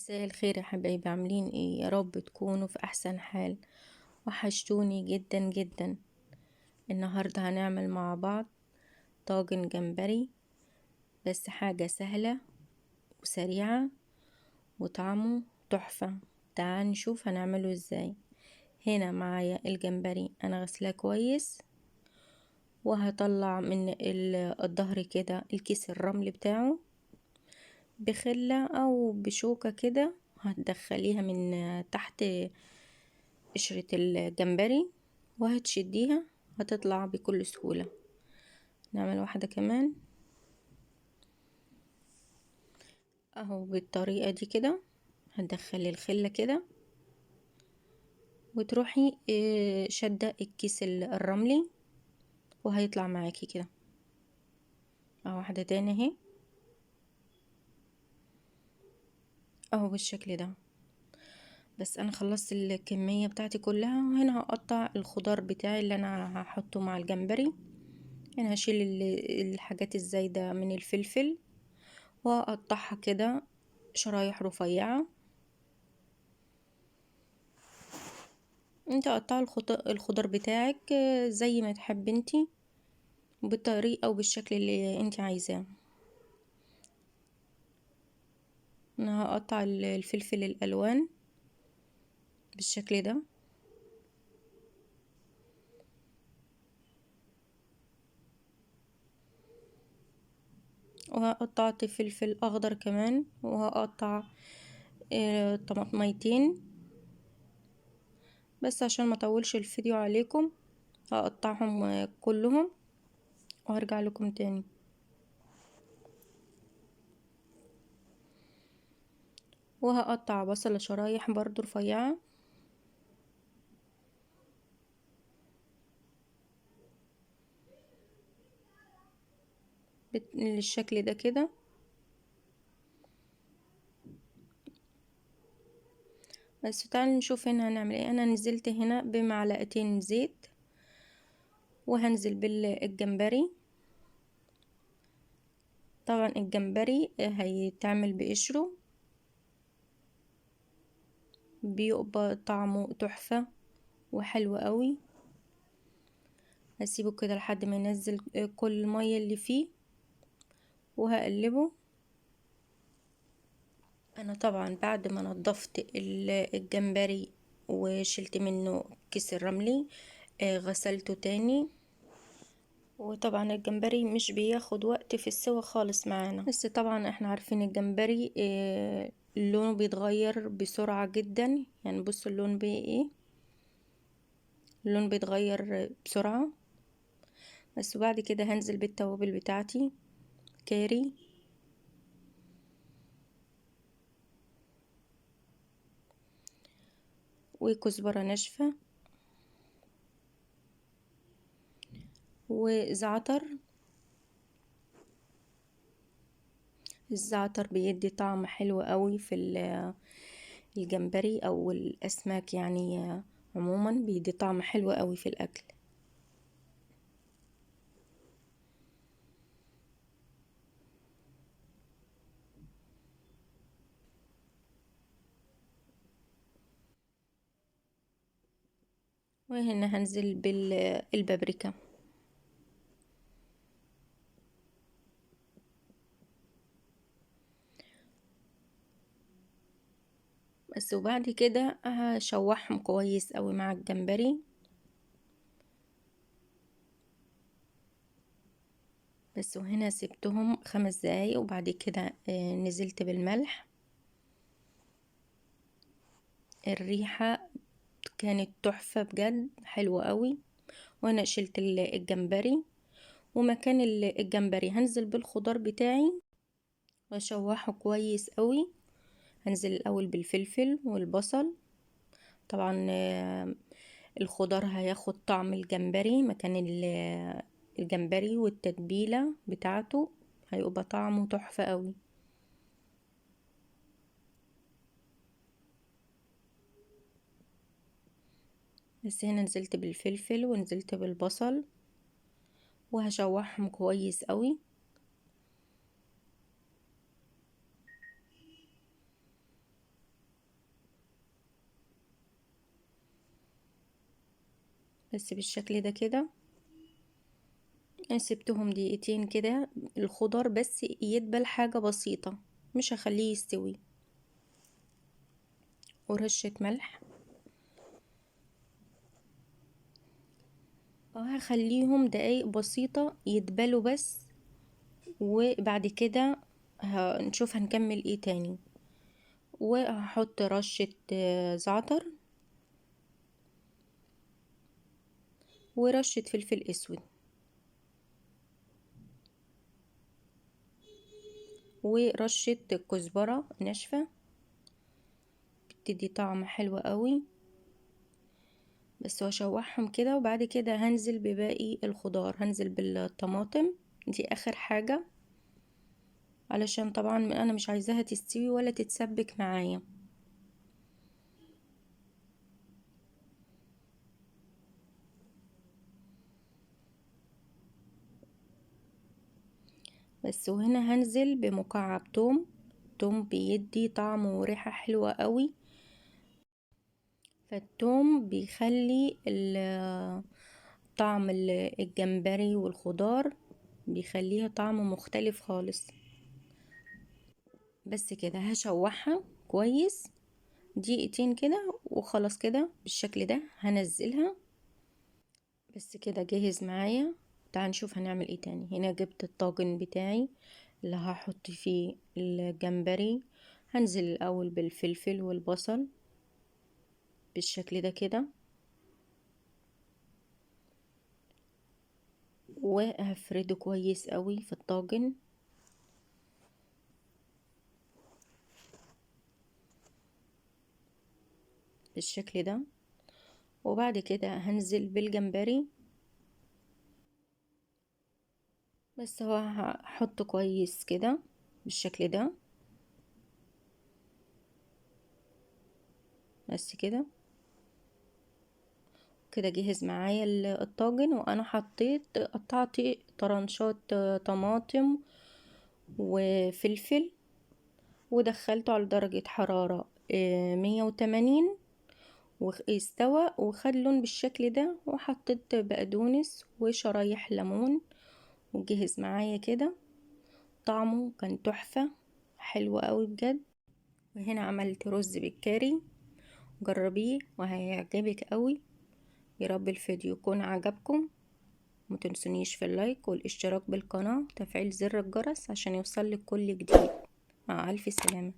مساء الخير يا حبايبي، عاملين ايه؟ يا رب تكونوا في احسن حال. وحشتوني جدا جدا. النهاردة هنعمل مع بعض طاجن جمبري، بس حاجة سهلة وسريعة وطعمه تحفة. تعال نشوف هنعمله ازاي. هنا معايا الجمبري، انا غسلاه كويس، وهطلع من الظهر كده الكيس الرمل بتاعه بخلة او بشوكة كده، هتدخليها من تحت قشرة الجمبري وهتشديها، هتطلع بكل سهولة. نعمل واحدة كمان اهو بالطريقة دي كده. هتدخلي الخلة كده وتروحي شادة الكيس الرملي وهيطلع معاكي كده. اهو واحدة تاني اهي اهو بالشكل ده. بس انا خلصت الكمية بتاعتي كلها، وهنا هقطع الخضار بتاعي اللي انا هحطه مع الجمبري. انا هشيل الحاجات الزايدة من الفلفل واقطعها كده شرايح رفيعة. انت قطعي الخضار بتاعك زي ما تحبي انتي، بالطريقة وبالشكل اللي انتي عايزاه. انا هقطع الفلفل الالوان بالشكل ده. وهقطعت فلفل اخضر كمان، وهقطع طماطميتين بس عشان ما اطولش الفيديو عليكم. هقطعهم كلهم وهرجع لكم تاني. وهقطع بصلة شرايح برضو رفيعة. بالشكل ده كده. بس تعالوا نشوف هنا هنعمل ايه. انا نزلت هنا بمعلقتين زيت، وهنزل بالجمبري. طبعا الجمبري هيتعمل بقشره، بيبقى طعمه تحفة وحلو قوي. هسيبه كده لحد ما ينزل كل المية اللي فيه وهقلبه. انا طبعا بعد ما نضفت الجمبري وشلت منه كيس الرملي، غسلته تاني. وطبعا الجمبري مش بياخد وقت في السوا خالص معانا، بس طبعا احنا عارفين الجمبري لونه بيتغير بسرعة جدا. بصوا اللون بيه ايه، اللون بيتغير بسرعة. بس وبعد كده هنزل بالتوابل بتاعتي، كاري، وكزبرة ناشفة، وزعتر. الزعتر بيدي طعم حلو قوي في الجمبري او الاسماك، عموما بيدي طعم حلو قوي في الاكل. وهنا هنزل بالبابريكا. بس وبعد كده هشوحهم كويس قوي مع الجمبري. بس وهنا سبتهم 5 دقايق، وبعد كده نزلت بالملح. الريحة كانت تحفة بجد، حلوة قوي. وانا شلت الجمبري، ومكان الجمبري هنزل بالخضار بتاعي واشوحه كويس قوي. هنزل الاول بالفلفل والبصل. طبعا الخضار هياخد طعم الجمبري مكان الجمبري، والتتبيلة بتاعته هيبقى طعمه تحفة قوي. بس هنا نزلت بالفلفل ونزلت بالبصل وهشوحهم كويس قوي. بس بالشكل ده كده. سبتهم دقيقتين كده الخضار بس يدبل حاجة بسيطة، مش هخليه يستوي. ورشة ملح. هخليهم دقايق بسيطة يدبلوا بس، وبعد كده هنشوف هنكمل ايه تاني. وهحط رشة زعتر ورشة فلفل اسود ورشة كزبرة ناشفة، بتدي طعم حلو قوي. بس واشوحهم كده، وبعد كده هنزل بباقي الخضار، هنزل بالطماطم دي اخر حاجة، علشان طبعا انا مش عايزاها تستوي ولا تتسبك معايا. بس وهنا هنزل بمكعب توم، توم بيدي طعم وريحة حلوة قوي، فالتوم بيخلي طعم الجمبري والخضار بيخليها طعم مختلف خالص. بس كده هشوحها كويس دقيقتين كده وخلاص كده بالشكل ده هنزلها. بس كده جاهز معايا. تعال نشوف هنعمل ايه تاني. هنا جبت الطاجن بتاعي اللي هحط فيه الجمبري، هنزل الاول بالفلفل والبصل بالشكل ده كده، وهفرده كويس قوي في الطاجن. بالشكل ده. وبعد كده هنزل بالجمبري، بس هو هحطه كويس كده بالشكل ده. بس كده كده جهز معايا الطاجن. وانا قطعت طرنشات طماطم وفلفل، ودخلته على درجة حرارة 180 واستوى وخد لون بالشكل ده. وحطيت بقدونس وشرايح ليمون، وجهز معايا كده. طعمه كان تحفة، حلو قوي بجد. وهنا عملت رز بالكاري، جربيه وهيعجبك قوي. يا رب الفيديو يكون عجبكم، متنسونيش في اللايك والاشتراك بالقناة وتفعيل زر الجرس عشان يوصلك كل جديد. مع ألف سلامة.